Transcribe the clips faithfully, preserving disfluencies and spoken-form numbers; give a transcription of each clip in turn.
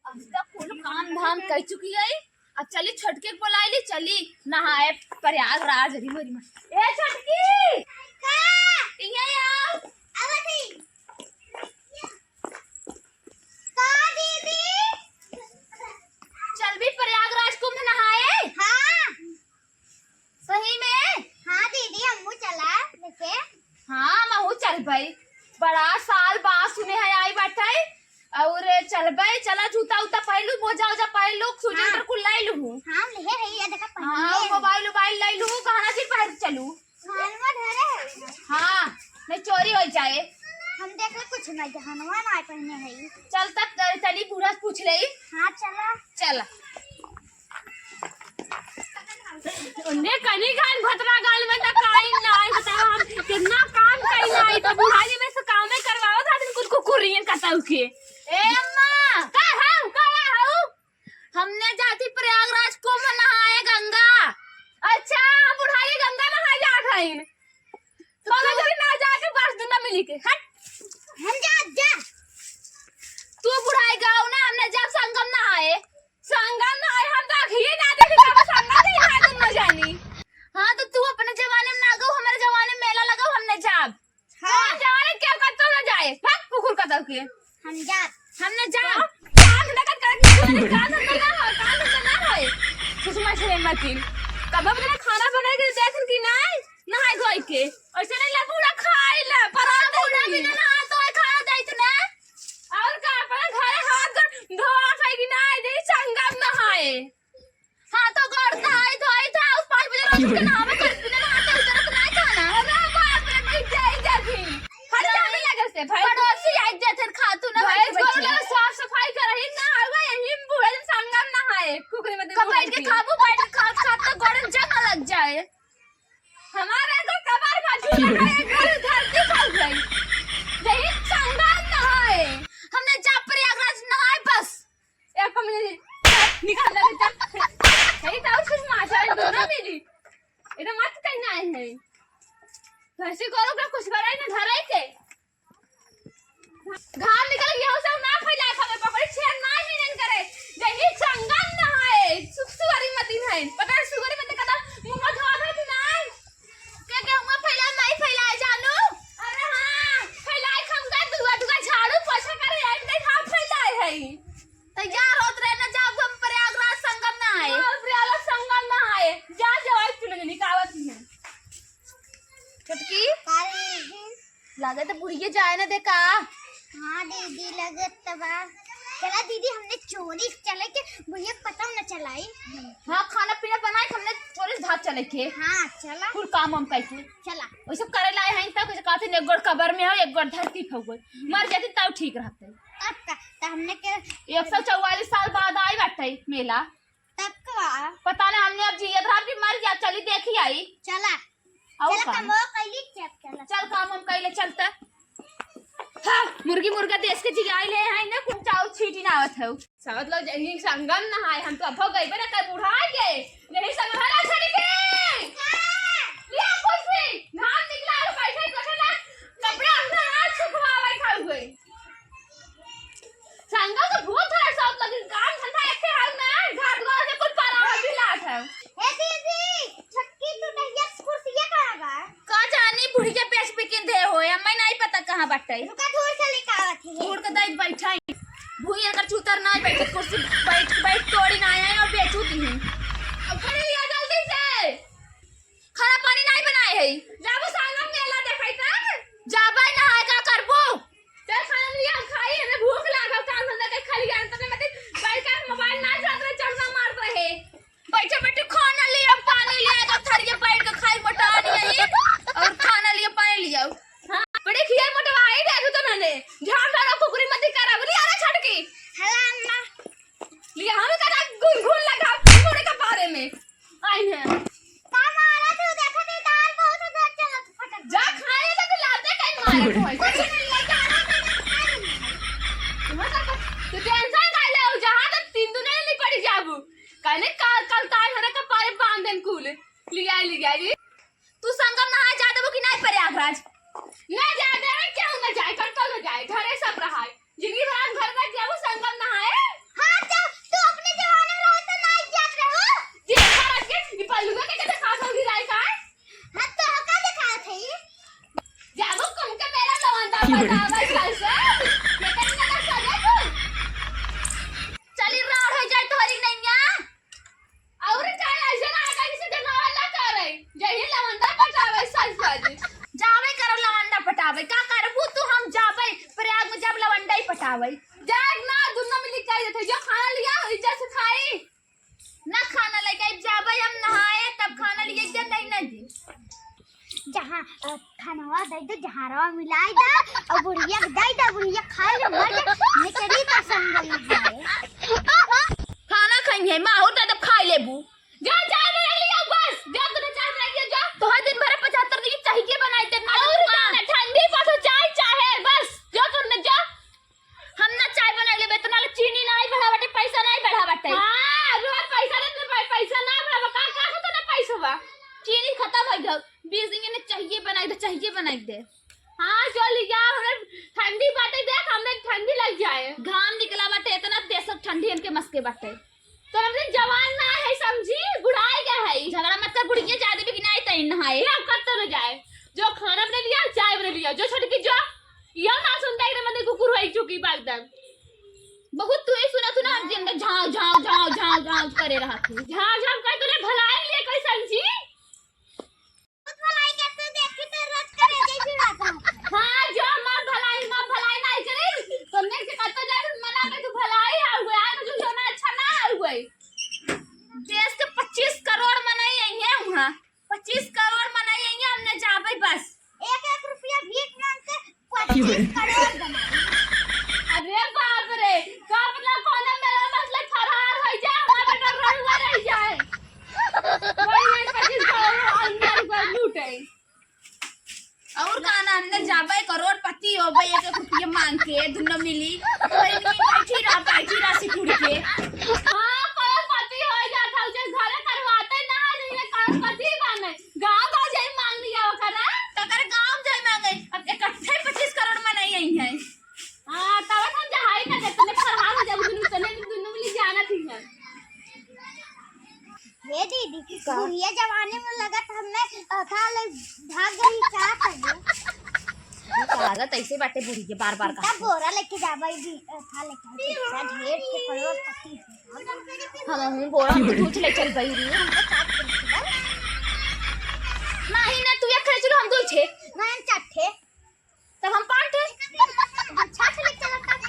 अब तो कुल काम धाम कर चुकी है। अब चली छोटके के बुलाई ली, चली नहाए प्रयागराज। अरे मोरी माँ, ए छोटकी, का? इहाँ आओ। आवत ही। का दीदी? चलबी प्रयागराज कुंभ नहाए? हाँ। सही में? हाँ दीदी, हमहू चला लेके। हाँ, हमहू चलबई। बड़ा साल बाद सुने है आई बाटे। और चलबई, चला जूता उता पहिर लू, मोजा उजा पहिर लू, स्वेटर हाँ। कुल लाई लू। हाँ, लेहे रही है, देखा हाँ, पहले। मोबाइल उबाइल लाई लू, गहना चीज पहिर चलू। गहनवा धरे है। हाँ, नहीं चोरी हो जाए। हम देख ले कुछ नहीं, गहनवा ना पहने है। चल तब चली, बूढ़ा से पूछ ले। हाँ, चला। चला। उन्हें कनी खान भतरा गाल में त काई नाई, बताओ हम कितना काम कई नाई, तो बुढ़ाई में से कामे करवाओ था, दिन कुछ कुकुरियन कतऊ के। ए अम्मा! का हऊ, का हऊ? हमने जाती प्रयागराज कुंभ नहाए गंगा। अच्छा, बुढ़ाई गंगा नहाए जात हईन। बाबा जरी ना जाके बस दुनिया मिली के। हट। हम जा, जा। तू बुढ़ाई गाँव ना, हमने जब संगम नहाए। संगम नहाए, हम तो अखिए ना देखे, बाबा संगम नहीं नहाए तुम न जानी। हाँ, तो तू अपने जमाने में ना गऊ, हमारे जमाने में मेला लगाओ, हमने जाब। हाँ। तोहरे जमाने के कतौ न जाए, भाग कुकुर कतौ के। हम जाब। हमने जाब। काम धंधा कर, कर, काम धंधा ना हो, काम धंधा ना होए। सुषमा छे मतिन। कब अपने खाना बनाए के देथिन कि नाई? नहाए धोए के। ऐसे नहीं ला पूरा खाई ला, परात दे पूरा दी। बिना नहा धोए खाना देत ना। और का अपना घरे हाथ गोड़ धोआ खाई कि नाई, दे संगम नहाए। हाँ, तो गोड़ धोई, धोई था, उस पाँच बजे रोज के नहावे कर, बिना नहाते उतरत ना खाना। अरे बाप रे, बैठ जाई जाती। हर जाने लगे से, भाई। पड़ोसी आई जाते, खातू ना भैंस बैठ गोरू बैठ। लगे साफ सफाई करही ना, आवे यहीं बूढ़े दिन संगम नहाए, कुकरी में कब बैठ के खाबू, बैठ के खात, खात तो गोड़न जंग लग जाए। हमारे तो कबर में झूला है, एक बार धरती खा गई। यही संगम नहाए। हमने जा प्रयागराज नहाए बस। ए, कम ले, निकाल ले बेटा। यही तो कुछ माशा है, दोनों मिली। ये तो मत कहना है। वैसे करो का कुछ करे ना धरे के। घाम निकल गया, उसे ना फैलाए, खबर पकड़ी, छेड़ ना ही नहीं करे। यही संगम नहाए, सुख सुअरी मती है। पता है, सुअरी मती कदा मुंह धोआ था कि नहीं? के, के मुंह फैलाए, नहीं फैलाए, जानू? अरे हाँ, फैलाए, हम का दुआ, दुआ झाड़ू पोछा करे, एक नहीं हाथ फैलाए है। तैयार होत रहे ना, जाब हम प्रयागराज संगम नहाए। हाँ, प्रयागराज संगम नहाए। जा, जा, आई तूने निकावत नहीं। छोटकी? का रे दीदी? लागत है बुढ़िया जाए ना दे का? हाँ दीदी, लगत तो बा। चला दीदी, हमने चोरी चले के बुढ़िया के पता न चलाई। हाँ, खाना पीना बनाए के हमने चोरी से भाग चले के। हाँ, चला। कुल काम हम कई के। चला। वही सब करे लाए हैं, तब कुछ कहते हैं, एक गोड़ कबर में हो, एक गोड़ धरती पे हो गई। मर जाती तब ठीक रहते। तब का, त हमने के एक सौ चौवालीस साल बाद आई बाटे मेला। तब का? पता ना, हमने अब जियत रहब कि मर जा, चली देखी आई। चला। और चला, काम? कमवा कैली, चल, चला। चल, काम हम कैले चलता। हाँ, मुर्गी मुर्गा देश के जियाई ले हैं ना, कुछ चाउर छीटी ना आवत है। सावत लोग जही संगम नहाए, हम तो अब हो गई बे ना, कई बुढ़ा गए। यही संगम ना छड़ी के। लिया कुर्सी, घाम निकला है, बैठे, बैठे ना, कपड़ा अपना हाथ सुखवा बैठा हुए। संगा के भूत है, सब लगी काम धंधा एके हाल में, घर द्वार के कुल परावा बिलात है। हे दीदी, छोटकी टुटहिया कुर्सिया कहाँ बा? का जानी, बुढ़िया बेच बिकिन दे होए, हमें नहीं पता कहाँ बाटे। रुका, दूर से लेके आवत है। दूर के दाई बैठा है। भूई एकर चूतर ना बैठे, कुर्सी बैठ, बैठ तोड़ी ना आए और बेचू दी है। अब खड़े लिया जल्दी से। खाना पानी नहीं बनाए है। जाबो संगम मेला देखाई तब। जाबे ना है, का करबो? चल खाना लिया, हम खाई, हमें भूख लागल, काम धंधा के खाली जान तने मत बैठ के मोबाइल ना चलात रहे, चढ़ना मार रहे। बैठे बैठे खाना लिया, पानी लिया, तो थरिया बैठ के खाई मोटा नहीं है। और खाना लिया, पानी लिया। हाँ, बड़े खिया मोटवा आई दे तू तो नने। झाड़ झाड़ कुकुरी मत करा, बोली अरे छटकी। हेलो अम्मा। लिया हम करा गुनगुन लगा मुड़े के बारे में। आई है। का मारा तू देखा दे दाल बहुत पटावे सास, ये कहीं ना सजे तू। चली राड़ हो जाए तोहरी नैया। और का ऐसे ना आगे से देखावा ना करे, यही लवंडा पटावे सास बाजी। जावे करो लवंडा पटावे, का करबू तू? हम जावे प्रयाग में जब लवंडा ही पटावे। जाए ना, दुनो मिली कह देते, जो खाना लिया, इज्जत से खाई। ना खाना लेके आई, जाबे हम नहाए, तब खाना लेके आई, नहीं ना दे। जहाँ, अ, खानवा दे दे, जहाँ रवा मिलाई दा, और बुढ़िया के दे दा, बुढ़िया खाए ले मर जाए, निकली तो संग में जाए। खाना खाई है, माहौर दे दे, खाई लेबू। जा, चाय बना लिया, बस, जा, तूने चाय बना लिया, जा। तो हर दिन भर पचहत्तर दिन चाय के बनाई दे, और ना, ठंडी पर तो चाय चाहे, बस, जा, तूने जा। हम ना चाय बनाई लेबे, इतना ले चीनी ना आई बढ़ा बाटे, पैसा ना आई बढ़ा बाटे। हाँ, रोज पैसा लेते भाई, पैसा ना बढ़ा, का, का से तूने पैसा बा? चीनी खत्म हो गया, बीस दिन में चाहिए बनाई दे, चाहिए बनाई दे। हाँ, जो लिया, हमरे ठंडी बाटे, देख, हमरे ठंडी लग जाए। घाम निकला बाटे, इतना तेज ठंडी इनके मस्के बाटे। तो हमरे जवान ना है, समझी, बुढ़ाई गया है। झगड़ा मत कर, बुढ़िया ज्यादा भी गिनाए तई नहाए। ये अब कब तो न जाए, जो खाना बना लिया, चाय बना लिया, जो छोटकी जो यह ना सुनता है, मतलब कुकुर हो चुकी बा एकदम। बहुत तू ही सुना, सुना, हम जिंदा झांव, झांव, झांव, झांव, झांव करे रहा थी। झांव, झांव कर तूने भलाई लिए कोई समझी? बहुत भलाई करते देखी तो रोज करे जैसी बात है। हाँ, जो माँ भलाई, माँ भलाई नहीं करे, तुमने से कतो जाए, मना में तू भलाई आ हुए, आज जो सोना अच्छा ना आ हुए। देश के पच्चीस करोड़ मनई आई है वहाँ। पच्चीस करोड़ मनई आई है, हमने जाबे बस। एक एक रुपया भीख मांग के पच्चीस करोड़ बनाई। अरे बाप रे, का पता कौन मेला मसला फरार हो जाए, हमारा बेटा रहुआ रह जाए। वही में पच्चीस करोड़ अंदर को लूटे। और का ना, हमने जाबे करोड़पति होबे, एक एक रुपया मांग के, दुनो मिली। तो इनकी बैठी रहा, बैठी रहा सिकुड़ के। हाँ, करोड़पति हो जाता, उसे घरे करवाते ना, नहीं करोड़पति बने। गाँव गाँव जाई मांग लिया ओकरा। तकर गाँव जाई मांगे। अब इकट्ठे पच्चीस करोड़ मनई आई है। हाँ, तब हम जहाई ना दे, तूने फरहार हो जाबू, दुनू तने दुनू मिली जाना थी है। हे दीदी, का? बुढ़िया जवानी में लगत हमें, अ, था ले भाग गई, का करिए? ये कहावत ऐसे बाटे बूढ़ी के बार बार तब कहा। बोरा लेके जाबे दी, अ, था लेके, पैसा ढेर के करोड़पति। हम हूँ बोरा में कुछ ले चल गई रही। नहीं ना, तू एक खरीद लो, हम दो छे। नहीं, हम चार ठे। तब हम पाँच ठे। हम छह ठे लेके चलत बाटे।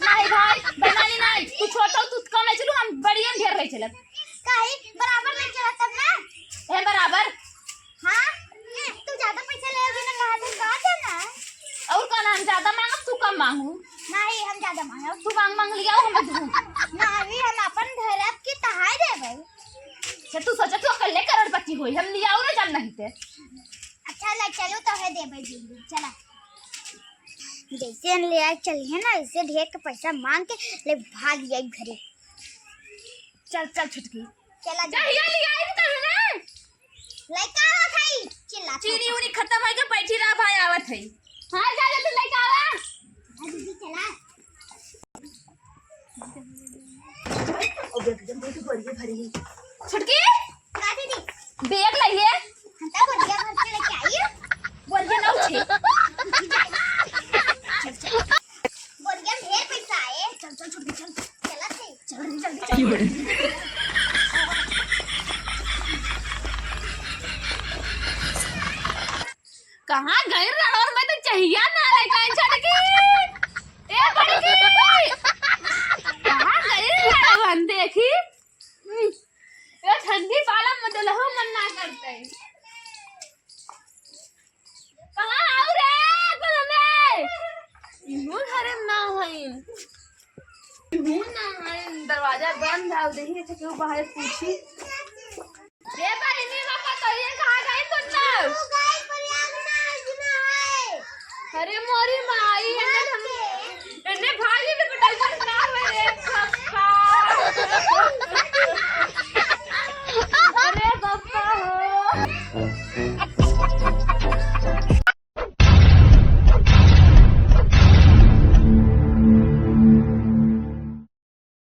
नहीं भाई, बेमानी नहीं, तू छोटा हो, तू कम ले चलू, हम बड़ी हम ढेर ले चलब। काहे? बराबर ले चलत तब ना। ए, बराबर। हाँ? तू ज्यादा पैसा ले, बिना कहा तो कहा देना। और का ना, हम ज्यादा मांगब, तू कम मांगू। नहीं, हम ज्यादा मांगब। तू मांग मांग लिया, हम दू। नहीं, हम अपन धरब की तहाई देबै। अच्छा, तू सोचा तू अकेले करोड़पति होई, हम लियाऊ ना जब नहीं ते। अच्छा, ले चलो तो है देबै दीदी, चला। जैसे हम ले आए चलिए ना, ऐसे ढेर के पैसा मांग के ले भाग जाए घरे। चल, चल छुटकी। चला जा। जहिया ले आए तो है ना। लइका आवत है, चिल्ला चीनी उनी खत्म हो गया, बैठी रहा भाई आवत है। हाँ, जा, जा, तू लइका आवा। हाँ, दीदी, चला। छोटकी? का दीदी? बैग लाइए। हम तो बोरिया भर के लेके आई। बोरिया ना उठे। चल, चल। बोरिया में ढेर पैसा है। चल, चल, छोटकी, चल। चला थे। चल, जल्दी, जल्दी, चल। कहाँ गई रणवा में तो चहिया ना रहे, कहीं छोटकी? ए बड़की, कहाँ गई रणवा देखी? ए ठंडी पाला में दुलहो मन ना करते। कहाँ आओ रे, कहाँ में? इहू घरे में ना हईन। इहू ना हईन, दरवाजा बंद है, देखी अच्छा केहू बाहर पूछी। ए बहिनी, बाबा कहिए कहाँ गई तुम लोग? अरे मोरी माई, एने हम, एने भागी